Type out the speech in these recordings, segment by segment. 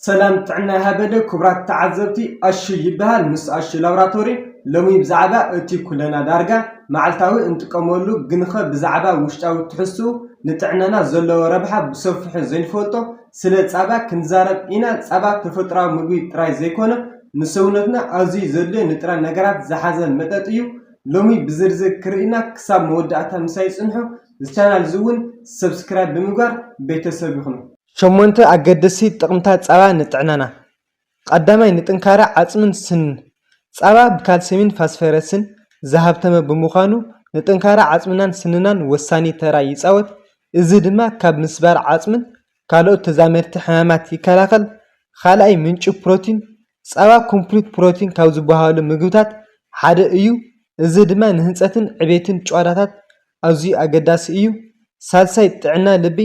ሰላም ጥዕና ይሃበለ ክቡራት ተዓዘብቲ፣ ኣሹ ይበሃል ምስ ኣሹ ላብራቶሪ። ሎሚ ብዛዕባ እቲ ኩለና ዳርጋ መዓልታዊ እንጥቀመሉ ግንኸ ብዛዕባ ውሽጣዊ ትሕዝትኡ ንጥዕናና ዘለዎ ረብሓ ብሰፊሑ ዘይንፈልጦ ስለ ጻባ ክንዛረብ ኢና። ጻባ ተፈጥሮኣዊ ምግቢ ጥራይ ዘይኮነ ንሰውነትና ኣዝዩ ዘድልዮ ንጥረ ነገራት ዝሓዘ መጠጥ እዩ። ሎሚ ብዝርዝር ክርኢና ክሳብ መወዳእታ ምሳይ ጽንሑ። እዚ ቻናል እዚ እውን ሰብስክራይብ ብምግባር ቤተሰብ ይኹኑ። ሸሞንተ ኣገደስቲ ጥቕምታት ጻባ ንጥዕናና። ቀዳማይ ንጥንካረ ዓጽምን ስንን። ጻባ ብካልሲየምን ፋስፈረስን ዝሃብተመ ብምዃኑ ንጥንካረ ዓጽምናን ስንናን ወሳኒ ተራ ይጻወት። እዚ ድማ ካብ ምስባር ዓጽምን ካልኦት ተዛመድቲ ሕማማት ይከላኸል። ካልኣይ ምንጪ ፕሮቲን። ጻባ ኮምፕሊት ፕሮቲን ካብ ዝበሃሉ ምግብታት ሓደ እዩ። እዚ ድማ ንህንጸትን ዕቤትን ጭዋዳታት ኣዝዩ ኣገዳሲ እዩ። ሳልሳይ ጥዕና ልቢ።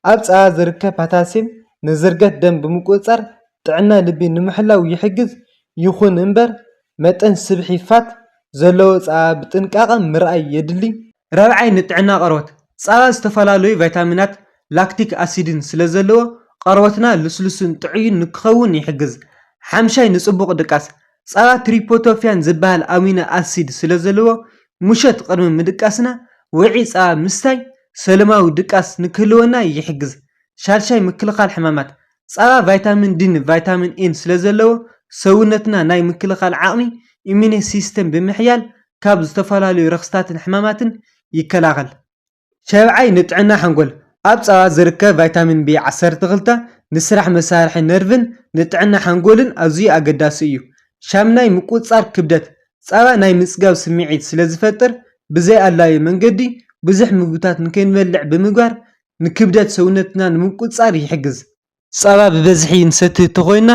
ኣብ ጻባ ዝርከብ ፓታሲየም ንዝርገት ደም ብምቁጽጻር ጥዕና ልቢ ንምሕላው ይሕግዝ። ይኹን እምበር መጠን ስብሒ ፋት ዘለዎ ጻባ ብጥንቃቐ ምርኣይ የድሊ። ራብዓይ ንጥዕና ቆርበት። ጻባ ዝተፈላለዩ ቫይታሚናት ላክቲክ ኣሲድን ስለ ዘለዎ ቆርበትና ልስሉስን ጥዑይን ንክኸውን ይሕግዝ። ሓምሻይ ንጽቡቕ ድቃስ። ጻባ ትሪፖቶፍያን ዝበሃል ኣሚኖ ኣሲድ ስለ ዘለዎ ምሸት ቅድሚ ምድቃስና ውዒ ጻባ ምስታይ ሰለማዊ ድቃስ ንክህልወና ይሕግዝ። ሻድሻይ ምክልኻል ሕማማት። ጻባ ቫይታሚን ዲን ቫይታሚን ኤን ስለ ዘለዎ ሰውነትና ናይ ምክልኻል ዓቕሚ ኢሚኒ ሲስተም ብምሕያል ካብ ዝተፈላለዩ ረኽስታትን ሕማማትን ይከላኸል። ሸብዓይ ንጥዕና ሓንጎል። ኣብ ጻባ ዝርከብ ቫይታሚን ቢ ዓሰርተ ክልተ ንስራሕ መሳርሒ ነርቭን ንጥዕና ሓንጎልን ኣዝዩ ኣገዳሲ እዩ። ሻምናይ ምቁጽጻር ክብደት። ጻባ ናይ ምጽጋብ ስምዒት ስለ ዝፈጥር ብዘይ ኣድላዩ መንገዲ ብዙሕ ምግብታት ንከይንበልዕ ብምግባር ንክብደት ሰውነትና ንምቁጽጻር ይሕግዝ። ጸባ ብበዝሒ ንሰቲ እንተኾይንና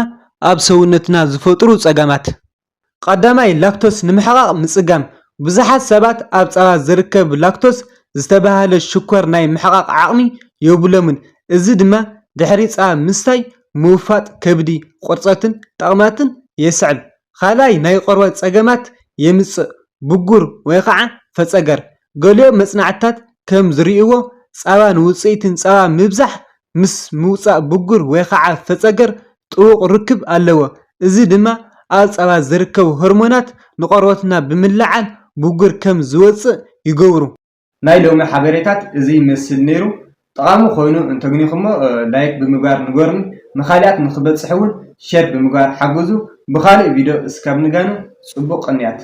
ኣብ ሰውነትና ዝፈጥሩ ጸገማት። ቀዳማይ ላክቶስ ንምሕቓቕ ምጽጋም። ብዙሓት ሰባት ኣብ ጸባ ዝርከብ ላክቶስ ዝተባህለ ሽኮር ናይ ምሕቓቕ ዓቕሚ የብሎምን። እዚ ድማ ድሕሪ ጸባ ምስታይ ምውፋጥ ከብዲ፣ ቁርጸትን ጠቕማትን የስዕብ። ካልኣይ ናይ ቆርበት ጸገማት የምጽእ፣ ብጉር ወይ ከዓ ፈጸገር። ገሊኦም መጽናዕትታት ከም ዝርእይዎ ጸባን ውጽኢትን ጸባ ምብዛሕ ምስ ምውጻእ ብጉር ወይ ከዓ ፈጸገር ጥቡቕ ርክብ ኣለዎ። እዚ ድማ ኣብ ጸባ ዝርከቡ ሆርሞናት ንቆርበትና ብምልዓል ብጉር ከም ዝወጽእ ይገብሩ። ናይ ሎሚ ሓበሬታት እዚ ይመስል ነይሩ። ጠቓሚ ኮይኑ እንተግኒኹሞ ላይክ ብምግባር ንገሩኒ። ንኻልኣት ንክበጽሕ እውን ሸር ብምግባር ሓግዙ። ብኻልእ ቪድዮ እስካብ ንጋነ ጽቡቕ ቅንያት።